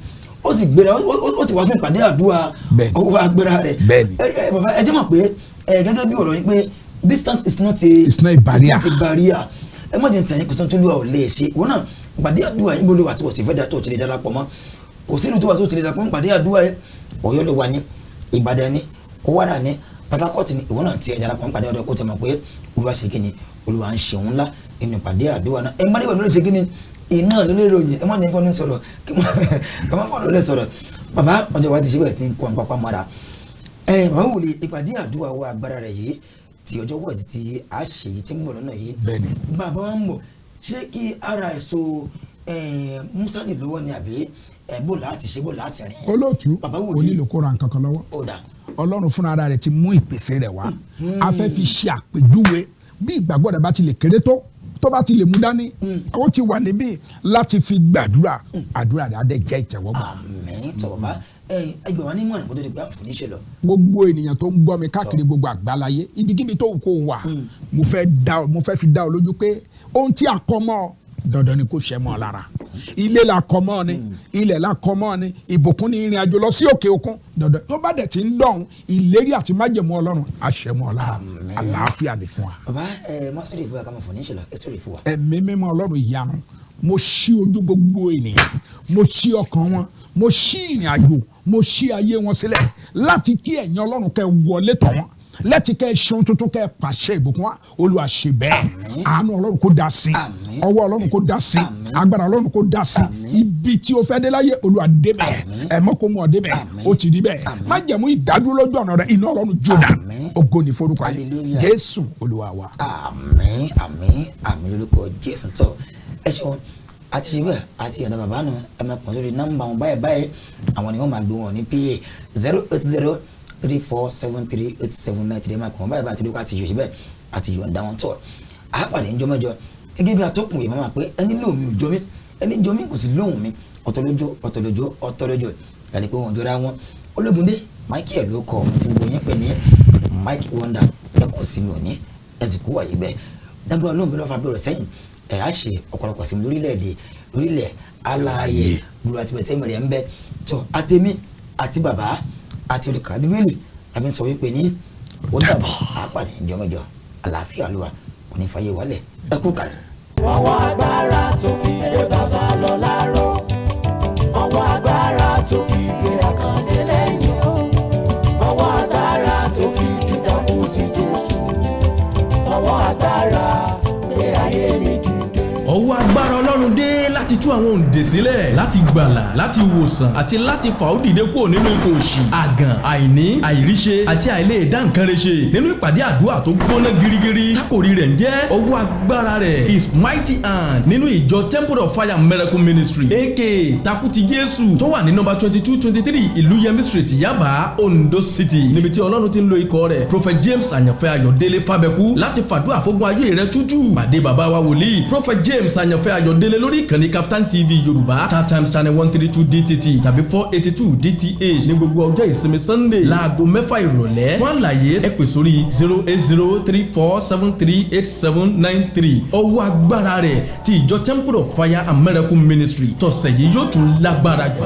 ó sì gbéra, ó ti wá fún ìpàdé àdúrà owó agbéra rẹ̀. Ẹ ẹ bàbá, ẹ jẹ́ mọ̀ pé ẹ gẹ́gẹ́ bí ọ̀rọ̀ yín pé distance is not a It's not a barrier. It's not a barrier. Ẹ má jẹ́ n tẹ̀yìn, kò sọ́n tó lù ọ́ lè ṣe. Ìwọ náà, ìpàdé àdúrà yín, bó ló wà tó o ti fẹ́ da tó o ti lè darapọ̀ mọ́? Kò sínú tó wà tó o ti lè darapọ̀ mọ́ ìpàdé àdúrà yẹn. Ọ̀yọ́ ló wà ní, Ìbàdàn ní, Kwara ní, Port Harcourt ní, ìwọ náà ti ẹ̀ darapọ̀ mọ́ ìpàdé àdúrà, kó tẹ̀ mọ̀ pé Olúwa ṣe kíni, Olúwa ń ṣe òun ńlá nínú ìpàdé àdúrà náà. Ẹ má dé pẹ̀lú ṣe kíni iná ló lè ròyìn. Ẹ má jẹ́ fọ́nù sọ̀rọ̀ kí má fọ́nù lè sọ̀rọ̀. Bàbá, ọjọ́ wa ti ṣe bẹ́ẹ̀ tí ń kó àwọn pápá mọ́ra. Ẹ bàbá wòlíì, ìpàdé àdúrà wa agbára rẹ̀ yìí ti ọjọ́ wọ̀ọ̀sì tí a ṣe yìí tí ń bọ̀ lọ́nà yìí, bàbá wa ń bọ̀, ṣé kí ara èso mustard lọ́wọ́ ni, àbí ẹ bò láti ṣe, bò láti rìn? Olóòtú, Bàbá kò wòlíì. nílò kó ra nǹkan kan lọ́wọ́. Ó dà. Ọlọ́run fúnra ara rẹ̀ ti mú ìpèsè rẹ̀ wá. A fẹ́ fi ṣe àpèjúwe bí ìgbàgbọ́ rẹ̀ bá ti lè kéré tó, tó bá ti lè mú dání, ó ti wà níbí láti fi gbàdúrà. Àdúrà rẹ̀ á dẹ̀ jẹ́ ìtẹ̀wọ́gbà. Àmín. Tọ́ bàbá, ẹ ẹgbẹ́ wa ní mọ̀nà kó tó di pé àǹfààní ṣe lọ. Gbogbo ènìyàn tó ń gbọ́ mi káàkiri gbogbo àgbáláyé, ibikíbi tó wù kó wà, mo fẹ́ fi dá ọ lójú pé ohun tí a kọ mọ́ ọ, dandan ni kó ṣẹ mọ́ ọ lára. Ilé la kọ mọ́ ọ ni, ilẹ̀ la kọ mọ́ ọ ni, ìbùkún ni, ìrìn àjò lọ sí òkè òkun, dandan tó bá dẹ̀ ti ń dọ̀hún, ìlérí àti májẹ̀mú Ọlọ́run á ṣẹ mọ́ ọ lára. Àlàáfíà ni fún wa. Bàbá, ẹ má sọ̀rọ̀ ìfún wa, ká máa fọ̀ ní ṣe lọ, ẹ sọ̀rọ̀ ìfún wa. Ẹ̀mí mímọ́ Ọlọ́run ìyanu, mo ṣí ojú gbogbo ènìyàn, mo ṣí ọkàn wọn, mo ṣí ìrìn àjò, mo ṣí ayé wọn sílẹ̀ láti kí ẹ̀yin Ọlọ́run kẹ́ wọlé tọ̀ wọ́n, láti kẹ́ ṣeun tuntun, kẹ́ pàṣẹ ìbùkún wa. Olúwa, ṣe bẹ́ẹ̀. Àánú Ọlọ́run kó dá sí, ọwọ́ Ọlọ́run kó dá sí, agbára Ọlọ́run kó dá sí. Ibi tí o fẹ́ dé láyé, Olúwa débẹ̀. Ẹ̀mọ́ kó mú ọ débẹ̀. Ó ti rí bẹ́ẹ̀. Májẹ̀mú ìdádúró lójú ọ̀nà rẹ̀, iná Ọlọ́run jó dà. Ògo ní forúkọ ayé. Hallelujah. Jésù Olúwa wa. Àmín, àmín, àmín lórúkọ Jésù. Tó ẹ ṣeun. Àti ṣe bẹ́ẹ̀ àti ìyọ̀nà bàbá nù. Ẹ máa pọ̀ sórí nọ́mbà wọn báyìí báyìí, àwọn ni wọ́n máa gbé wọn ní pa 08034738793. Ẹ máa pọ̀ wọn báyìí báyìí torí pé àti ṣe bẹ́ẹ̀ àti ìyọ̀ǹda wọn. Tọ̀ àpàdé ńjọ́ mẹ́jọ. Gẹ́gẹ́ bí atọ́kùn yìí, máa pé ẹni lóhùn mi ò jọ mí, ẹni jọ mí kò sí lóhùn mi. Ọ̀tọ̀ lójó, ọ̀tọ̀ lójó, ọ̀tọ̀ lójó yàrá pé wọn jọra wọn. Ológundé Michael ló kọ tí gbogbo yín pè ní Mike Wonder. Ẹ kò sí mi ò ní ẹ sì kú wàyí bẹ́ẹ̀. Dágbà lóhùn bí lọ́fà bẹ̀rẹ̀ sẹ́yìn ẹ̀ á ṣe ọ̀pọ̀lọpọ̀ sí mi lórílẹ̀‐èdè lórílẹ̀ aláàyè gbogbo àti bẹ̀tẹ̀ mẹ̀rẹ̀ ń bẹ. Tó àtẹ̀mí àti bàbá àti olùkà Bíbélì àbí sọ wípé ní ó dàbọ̀, àpàdé ìjọmọjọ. Àlàáfíà Olúwa kò ní fàyè wálẹ̀. Ẹ kú kàlẹ̀. Ọwọ́ agbára tó fi gbé bàbá lọ láró. Ọwọ́ agbára tó fi gbé Àkàndé. òǹdè sílẹ̀, láti gbàlà, láti wòsàn àti láti fà ó dìde kúrò nínú ipò òṣì, àgàn, àìní, àìríṣe àti àìlè dá nǹkan rẹ̀ ṣe nínú ìpàdé àdúrà tó gbóná girigiri tákòrí rẹ̀ ń jẹ́ ọwọ́ agbára rẹ̀, His Mighty Hand, nínú ìjọ Temple of Fire Miracle Ministry, aka Takuti Jésù, tó wà ní nọ́mbà 22, 23 Ìlúyẹmí Street, Yaba, Ondo City, níbi tí Ọlọ́run ti ń lo ikọ̀ rẹ̀, Prophet James Àyànfẹ́ Ayọ̀délé Fábẹ́kú, láti fàdúrà fógun ayé rẹ̀ tútù. Pàdé bàbá wa wòlíì Prophet James Àyànfẹ́ Ayọ̀délé lórí ìkànnì Kaftan TV Yorùbá, StarTimes channel 132 DTT tàbí 482 DTH ní gbogbo ọjọ́ ìsinmi Sunday láago 6 ìrọ̀lẹ́. Fún àlàyé, ẹ pè sórí 08034738793. Ọwọ́ agbára rẹ̀ ti ìjọ Temple of Fire and Miracle Ministry tọ̀sẹ̀ yìí yóò tún lágbára jù.